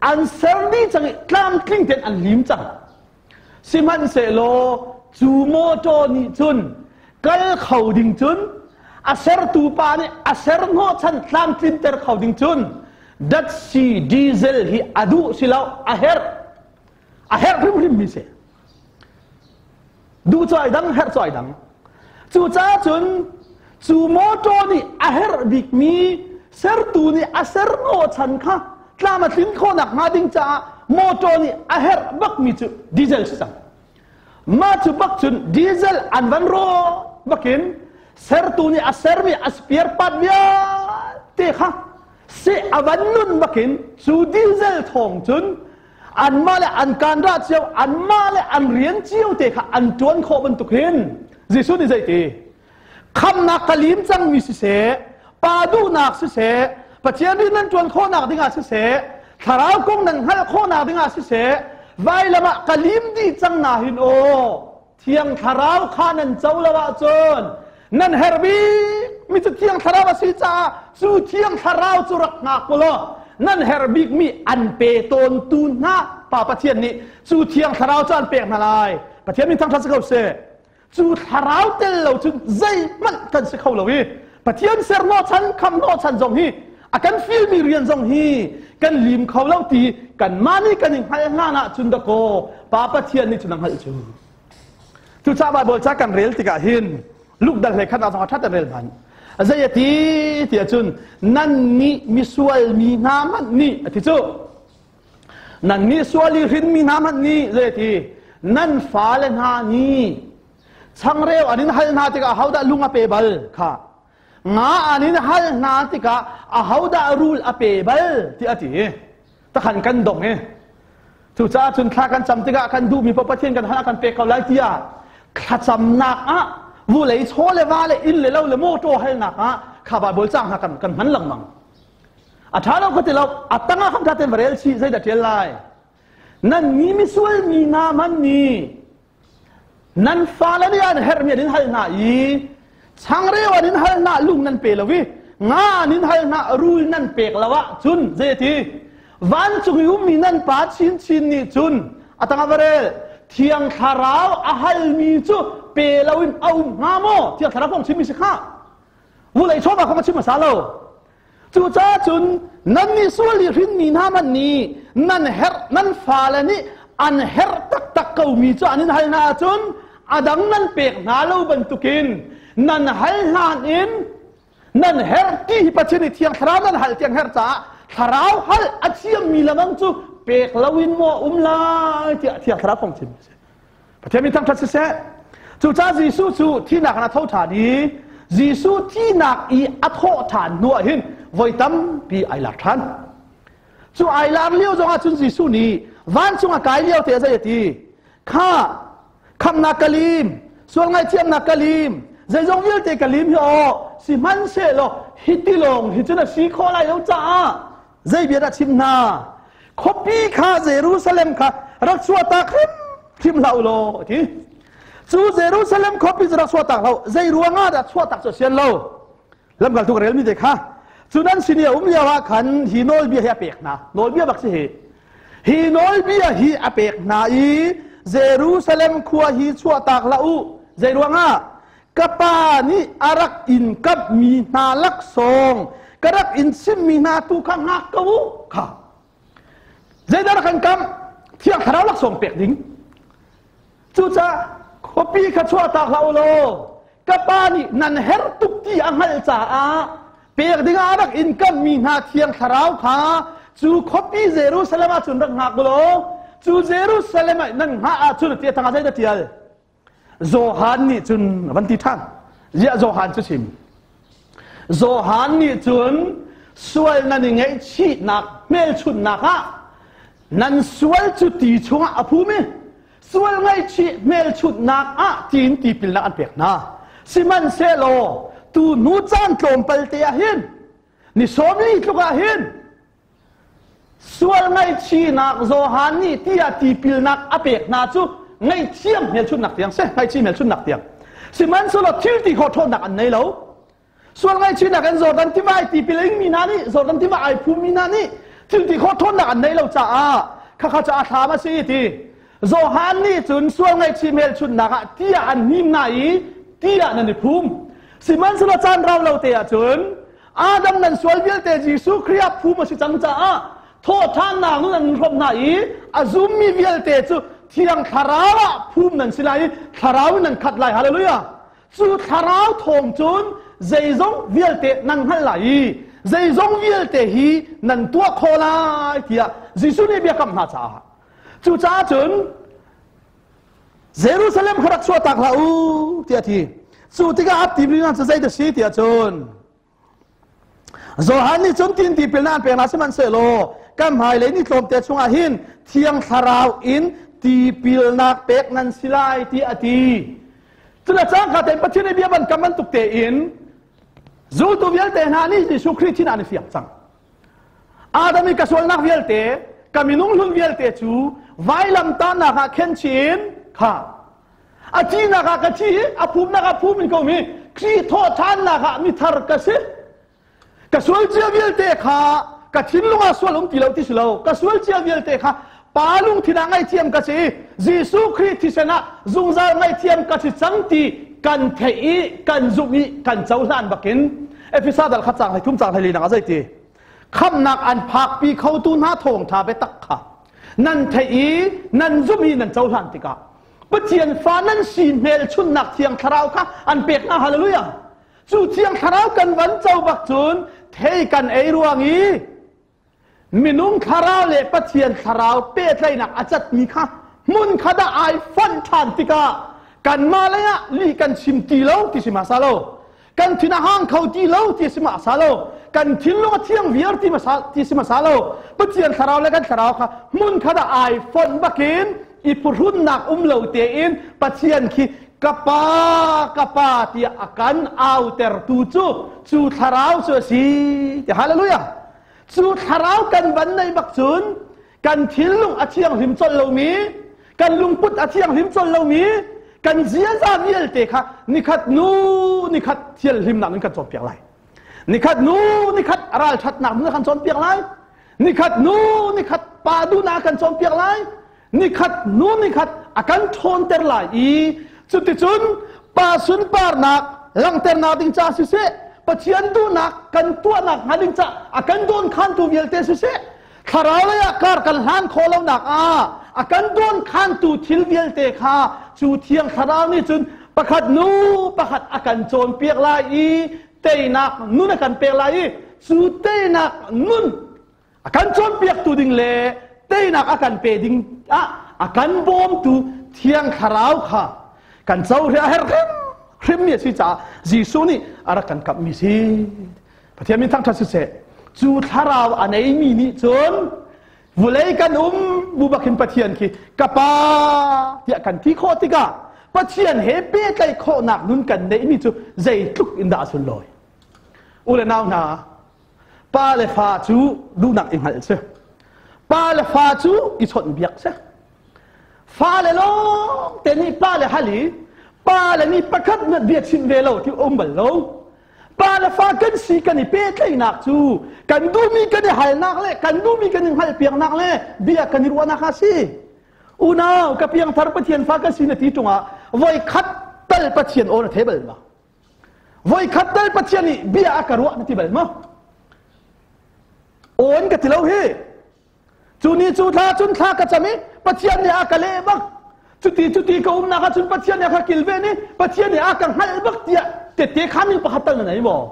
an ser dih cang i tlamtling tein an lim cang. Sihmanhsehlaw cu motor nih cun kal kho ding cun, a sertu pa nih a ser hnawhchan tlamtlinter kho ding cun datsi diesel hi a duh si lo, a herh. A herh hrimhrim mi si. Duh cu ai dang, herh cu ai dang. Cucaah cun cu motor nih a herh bikmi, sertu nih a ser hnawhchan kha Tlam a tlin khawhnak hnga ding caah motor nih a herh bakmi cu diesel si cang. Mah cu bak cun diesel an van rawh bakin sertu nih a sermi a spare part vialte kha seh a van nun bakin cu diesel thawng cun anmah le an kan rah cio, anmah le an rian cio te kha an ṭuan khawh bantuk hin Jesuh nih zeiti khamnak ka lim cangmi siseh, pa duhnak siseh, Pathian rian nan ṭuan khawhnak dingah siseh, thlarau kong nan hngalh khawhnak dingah siseh, vailam ah ka lim dih cang na hin aw Thiang Thlarau kha nan co lo ahcun nan herh bik mi cu Thiang Thlarau a si caah cu Thiang Thlarau cu rak hngak u law nan herh bikmi an pe tawntu hna Pa Pathian nih cu Thiang Thlarau cu an pek hna lai. Pathian min thangṭhat si ko seh. Cu Thlarau tel lo cun zeihmanh kan si kho lo i Pathian ser hnawhchan kham hnawhchan zong hi a kan filmi rian zong hi kan lim kho lo ti kanmah nih kan i hngalh hlan ah cun dakaw Pa Pathian nih cun a hngalh cu. Cucaah Baibal ca kan rel tikah hin Luke dal hlei khat ah zong a ṭhat an rel hmanh. Zei a ti ti ahcun nan nih misual mi hna hmanh nih a ti cu. Nan nih sual i hrin mi hna hmanh nih zei a ti nan fale hna nih changreu an in hal hna tikah ahodah lung a pe bal kha nga an in hal hna tikah ahodah rul a pe bal ti a ti. Takhan kan dong i cucaah cun thla kan cam tikah kan duhmi paoh Pathian kan hal ah kan pek ko lai tiah thlacamnak ah vulei chaw le va le inn le lo le mawṭaw halnak ah kha Baibal caang hna kan hman lengmang. A ṭha lo ka ti lo, a tangah khan ṭha tein va rel chih, zeidah ṭial lai? Nan mi misual mi hna hmanh nih nan fale nih an herhmi an in hal hna i changreu an in hal hna lung nan pe lo i nga an in hal hna rul nan pek lo ahcun zei ti vancung i ummi nan pa chinchin nih cun a tang va rel Thiang Thlarau a halmi cu pe loin a um hnga maw? Thiang Thlarau kong chimmi si kha vulei chawva kong a chim hmasa lo. Cucaah cun nannih sual i hrinmi hna hmanh nih nan herh nan fale nih an herh taktak komi cu an in hal hna ahcun a dang nan pek hna lo bantukin nan hal hlan in nan herh ti hi Pathian nih Thiang Thlarau nan hal tiang herh caah Thlarau hal a thiammi lamang cu pek loin maw um lai tiah Thiang Thlarau kong chim a si. Pathian min thangṭhat siseh. Cucaah Jesuh cu thihnak in a tho ṭhan i Jesuh thihnak i a thawh ṭhan hnu ah hin voi tampi ai lak ṭhan. Cu ai lar lio zongah cun Jesuh nih vancung a kai lio te zei a ti? Kha khamnak ka lim, sual ngaihthiamnak ka lim, zeizong vialte ka lim hi aw sihmanhsehlaw hiti lawng hi cun a si khawh lai lo caah zei bia dah chim hna? Khuapi kha Jerusalem kha rak chuahtak hrimhrim hlah u law a ti. Cu Jerusalem khuapi cu rak chuahtak hlah u. Zei ruangah dah chuahtak cu a sian lo? Lamkaltu ka relmi te kha cu nan sin i a um lio ah khan hi nawlbia hi a pek hna. Nawlbia bak si hi. Hi nawlbia hi a pek hna i Jerusalem khua hi chuahtak hlah u. Zei ruangah? Ka pa nih a rak in kamhmi hna laksawng ka rak in chimmi hna tu kha hngak ko u kha. Zeidah rak kan kamh? Thiang Thlarau laksawng pek ding. Cucaah khuapi kha chuahtak hlah u law ka pa nih nan herh tuk ti a hngalh caah pek dingah a rak in kamhmi hna Thiang Thlarau kha cu khuapi Jerusalem ah cun rak hngak u law cu Jerusalem ah nan hngah ahcun ti a tangah zeidah tial? Johan nih cun a van ti ṭhan. Ziah Johan cu chim? Johan nih cun sual nan i ngaihchihnak hmelchunhnak ah nan sual cu ti chungah a phum i sual ngaihchih hmelchunhnak ah tiin tipilnak an pek hna. Sihmanhsehlaw tu hnu caan tlawmpal te ah hin ni 40 tluk ah hin Sual ngaihchihnak Johan nih tiah tipilnak a pek hna cu ngaihthiam hmelchunhnak tiang si, ngaihchih hmelchunhnak tiang. Sihmanhsehlaw thil ti khawh ṭhawnnak an nei lo. Sual ngaihchihnak in Jordan tiva ai tipil a ingmi hna nih, Jordan tiva ai phummi hna nih thil ti khawh ṭhawnnak an nei lo caah khakha cu a thlam a si ti. Johan nih cun sual ngaihchih hmelchunhnak ah tiah an hnim hna i tiah nan i phum. Sihmanhsehlaw caan rau lo te ahcun Adam nan sual vialte Jesuh Khrih ah phum a si cang caah thawhṭhannak nun an hrawmh hna i a zummi vialte cu Thiang Thlarau ah phum nan si lai i Thlarau in nan khat lai. Hallelujah! Cu Thlarau thawng cun zeizong vialte nan hngalh lai i Zeizong vialte hi nan tuah khawh lai tiah Jesuh nih biakam hna caah. Cucaah cun Jerusalem kha rak chuahtak hlah u tiah a ti. Cu tikah a tim cu zei dah si tiah cun Johan nih cun tin tipil na an pek hna sihmanhsehlaw kan hmailei ni tlawmte chungah hin Thiang Thlarau in tipilnak pek nan si lai tiah a ti. Cula cangka tein Pathian nih bia ban kam bantuk tein zultu vialte hna nih Jesuh Khrih thin an i fiang cang. Adam i ka sualnak vialte, ka minung hlun vialte cu vailamtahnak ah khen chin kha a thihnak ah ka thi i a phumnak ah phum in ko mi Khrih thawhṭhannak ah mithar ka si. Ka sual cia vialte kha ka thinlung ah sual um ti lo ti si lo. Ka sual cia vialte kha pa lungthin ah ngaihthiam ka si i Jesuh Khrih thisen ah zungzal ngaihthiam ka si cang ti kan theih i kan zumh i kan cohlan bakin Efesa dal khat cang hlei thum cang hlei li nak ah zeiti khamnak an phakpi khotu hna thawngṭha biatak kha nan theih i nan zumh i nan cohlan tikah Pathian fa nan si hmelchunhnak thiang thlarau kha an pek hna hallelujah cu thiang thlarau kan van co bak cun thei kan ei ruang i minung thlarau le Pathian thlarau pehtlaihnak a catmi kha hmun khat ah ai fonh ṭhan tikah kanmah lei ah lih kan chim ti lo ti si ma sa lo kan thin a hang kho ti lo ti si ma sa lo kan thinlung a thiang viar ti ma sa ti si ma sa lo Pathian thlarau le kan thlarau kha hmun khat ah ai fonh bakin i phuhrunnak um lo tein Pathian khi ka pa ka pa tiah a kan autertu cu cu thlarau cu a si ti hallelujah cu thlarau kan van nei bak cun kan thinlung a thianghlim colh lomi kan lungput a thianghlim colh lomi kan ziaza vialte kha nikhat nu nikhat thianghlimnak in kan cawnpiak lai nikhat nu nikhat ralṭhatnak nun kan cawnpiak lai nikhat nu nikhat pa duhnak kan cawnpiak lai nikhat nu nikhat a kan ṭhawnter lai i cuticun pa sunparnak langhternak ding ca siseh Pathian duhnak kan tuahnak hnga ding ca a kan dawn khantu vialte siseh thlarau lei ah kar kan hlan khawh lonak ah a kan dawn khantu thil vialte kha cu thiang thlarau nih cun pakhat nu pakhat a kan cawnpiak lai i teinak nun a kan pek lai i cu teinak nun a kan cawnpiaktu ding le teinak a kan pe ding ah a kan bawmtu thiang thlarau kha kan cohre a herh hrim hrimmi a si caah Jesuh nih a rak kan kamhmi si Pathian min thangṭhat siseh cu thlarau a neimi nih cun vulei kan um bu bakin Pathian khi ka pa tiah kan ti khawh tikah Pathian he pehtlaih khawhnak nun kan neihmi cu zeitluk in dah a sunlawi u le nau hna pa le fa cu duhnak i hngalh si pa le fa cu i chawnh biak si fa le lawng te nih pa le hal i pa le nih pakhat na bia chim ve lo ti um bal lo pa le fa kan si kan i pehtlaihnak cu kan duhmi kan i halnak le kan duhmi kan i hngalhpiaknak le bia kan i ruahnak a si unau ka piangthar pathian fa ka si na ti ṭungah voi khat tal pathian aw na thei bal ma Voi khat tal Pathian nih bia a ka ruah na ti bal maw? Awn ka ti lo hi. Cu ni cu thla cun thla ka cam i Pathian nih a ka leh bak. Cuti cuti ka umnak ah cun Pathian nih a ka kilven i Pathian nih a ka hngalh bak tiah tette khan pakhat tal na nei maw?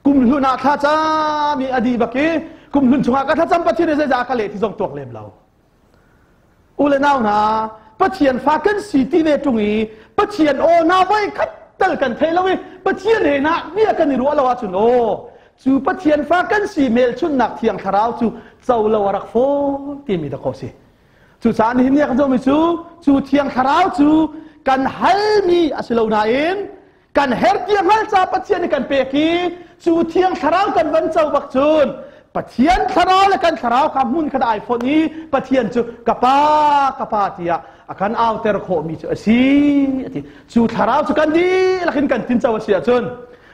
Kum hlun ah thla cam i a dih bak i kum hlun chungah ka thlacam Pathian nih zeizah a ka leh ti zong tuak lem lo. U le nau hna, Pathian fa kan si ti ve ṭung i Pathian aw na voi khat tal kan thei lo i Pathian he na bia kan i ruah lo ahcun aw cu Pathian fa kan si hmelchunhnak thiang thlarau cu co lo a rak fawn timi dah ko si. Cucaah nihin ni kan zohmi cu cu thiang thlarau cu kan halmi a si lo nain kan her tiang hngal ca Pathian nih kan pek i cu thiang thlarau kan van co bak cun Pathian thlarau le kan thlarau kha hmun khat ai fonh i Pathian cu ka pa ka pa tiah a kan auter khawhmi cu a si a ti cu thlarau cu kan dihlak in kan tinco a si ahcun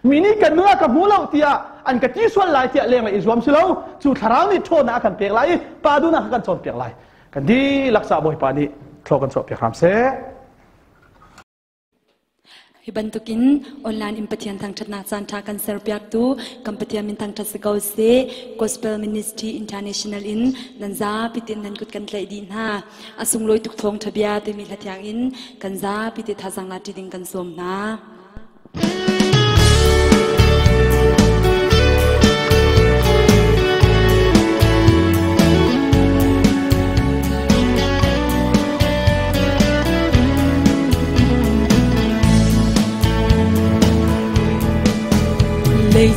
mi nih kan nun ah ka hmu lo tiah an ka ti sual lai tiah leng i zuam si lo cu thlarau nih ṭhawnnak a kan pek lai i pa duhnak a kan cawnpiak lai kan dihlak ca Bawipa nih thlaw kan chuahpiak hram seh. Hi bantukin online in Pathian thangṭhatnak caanṭha kan serpiaktu kan Pathian min thangṭhat si ko seh. Gospel Ministry International in nan zapi tein nan kut kan tlaih dih hna. A sunglawi tuk thawngṭha bia timi hla thiang in kan zapi te thazaang la ṭi ding kan sawm hna.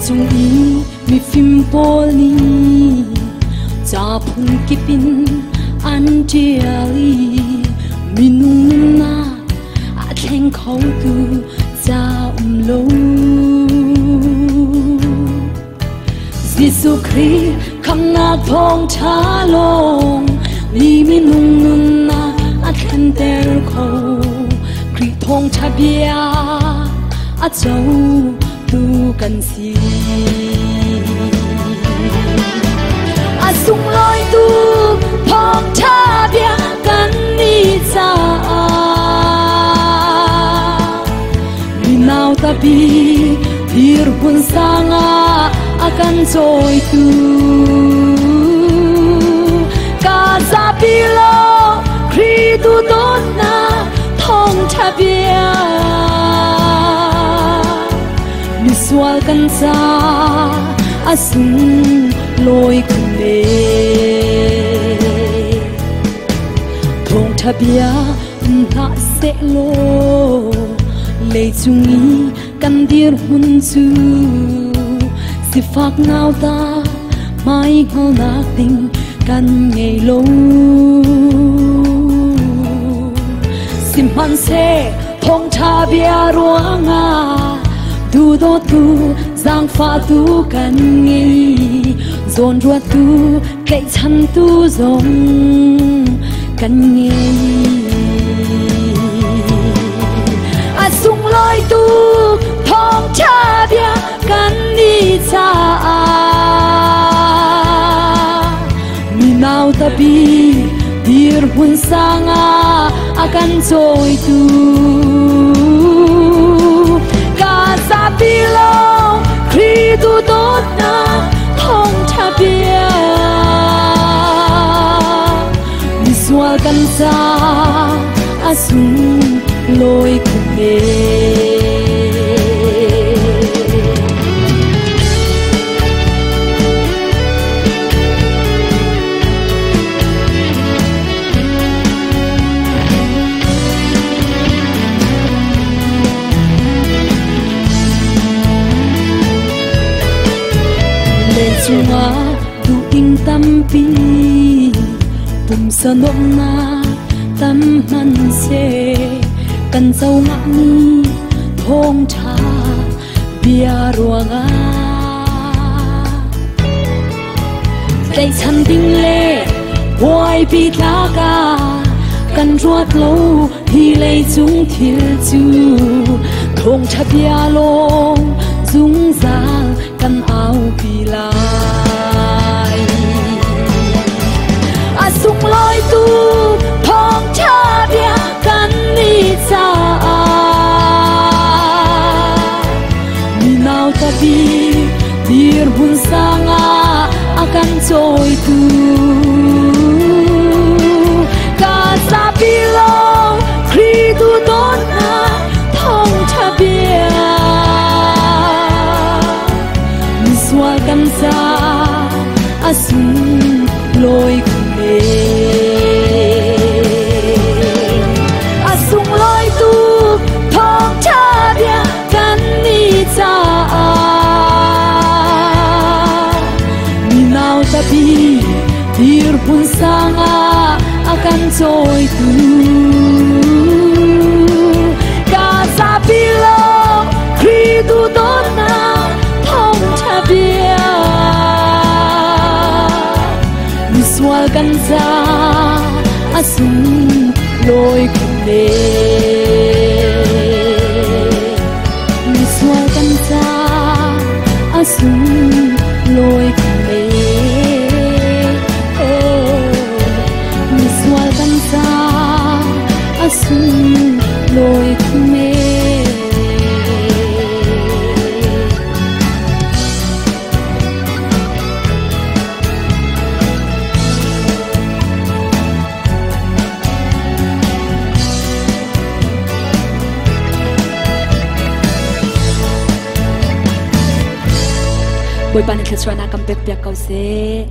Leicung i mifim pawl nih ca phun kip in an ṭial i minung nunnak a thleng khotu ca um lo. Jesuh Khrih khamhnak thawngṭha lawng ni minung nunnak a thlenter kho. Khrih thawngṭha bia a co tu kan si. A sunglawi tu thawngṭha bia kan nih caah minau tapi dirhmun sang ah a kan cawitu. Ka zapi lo Khrih tu dawtnak thawngṭha bia misual kan ca a sunglawi khun ve. Thawngṭha bia um hlah sehlaw leicung i kan dirhmun cu sifak nauta hmai hngalnak ding kan ngei lo. Sihmanhseh thawngṭha bia ruangah duhdawtu zaangfahtu kan ngei, zawnruattu tlaihchantu zong kan ngei. A sunglawi tuk thawngṭha bia kan nih caah minau tapi dirhmun sang ah a kan cawitu. Ka zapi lo Khrih tu dawtnak thawngṭha bia misual kan ca a sunglawi khun ve. Leicung ah duhding tampi pumsa nuamhnak tam hmanhseh kan co ngahmi thawngṭha bia ruangah tlaihchan ding le buaipi tlak ah kan ruat lo hi leicung thil cu thawngṭha bia lawng zungzal kan aupi lai. A sunglawi tuk thawngṭha bia kan nih caah minau tapi dirhmun sang ah a kan cawitu. Ka zapi lo Khrih tu dawtnak thawngṭha bia misual kan ca a sunglawi khun ve. A sunglawi tuk thawngṭha bia kan nih caah minau tapi dirhmun sang ah a kan cawitu. Ka zapi lo Khrih tu dawtnak thawngṭha bia misual kan ca a sunglawi khun ve. Misual kan ca a sunglawi khun ve. Oh, misual kan ca a sunglawi khun ve. Bawipa nih thluachuahnak kan pek piak ko seh.